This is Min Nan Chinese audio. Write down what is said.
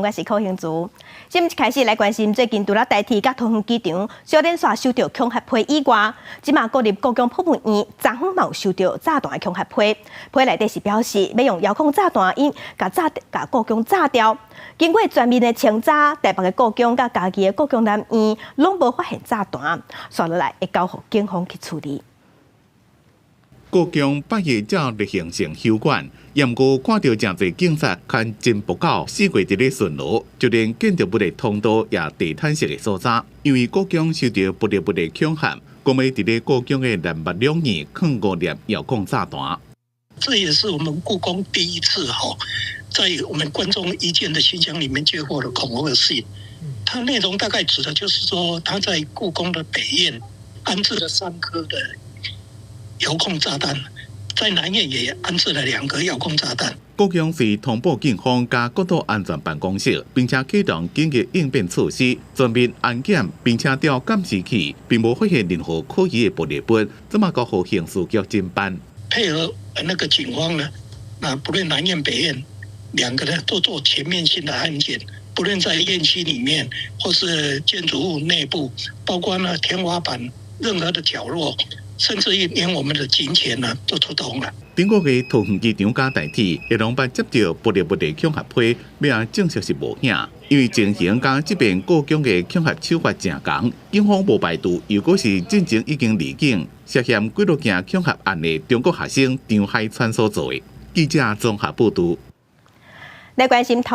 我是柯興竹。新聞一開始來關心最近除了台鐵佮桃園機場小連續收著恐嚇批以外，這馬國立故宮博物院昨昏嘛有收著炸彈的恐嚇批，批內底是表示欲用遙控炸彈𪜶共炸共故宮炸掉。經過全面的清查，台北的故宮佮嘉義的故宮南院攏無發現炸彈，紲落來會交予警方去處理。故宮八月才例行性休館，毋過看著誠濟警察牽偵捕狗四圍佇咧巡邏，就連建築物的通道也地毯式的搜查。因為故宮收著不得不的恐嚇，講欲佇咧故宮的南北兩院囥五粒遙控炸彈。這也是我們故宮第一次哈，在我們觀眾意見的信箱裡面接獲了恐嚇信。它內容大概指的就是說，他在故宮的北院安置了三顆的遙控炸彈，在南院也安置了兩個遙控炸彈。故宮是通報警方佮國土安全辦公室，並且啟動緊急應變措施，全面安檢，並且調監視器，並無發現任何可疑的爆裂物，這馬交予刑事局偵辦。配合那個警方呢，那不論南院北院兩個呢，都做全面性的安檢，不論在院區裡面或是建築物內部，包括呢天花板任何的角落。甚至於連我們的警犬呢都出動了。頂個月桃園機場佮台鐵也攏捌接著爆裂物的恐嚇批，欲按證實是無影。因為情形佮這邊故宮的恐嚇手法誠仝，警方無排除又閣是進前已經離境涉嫌幾落件恐嚇案的中國學生張海川所做的。記者綜合報導。來關心頭。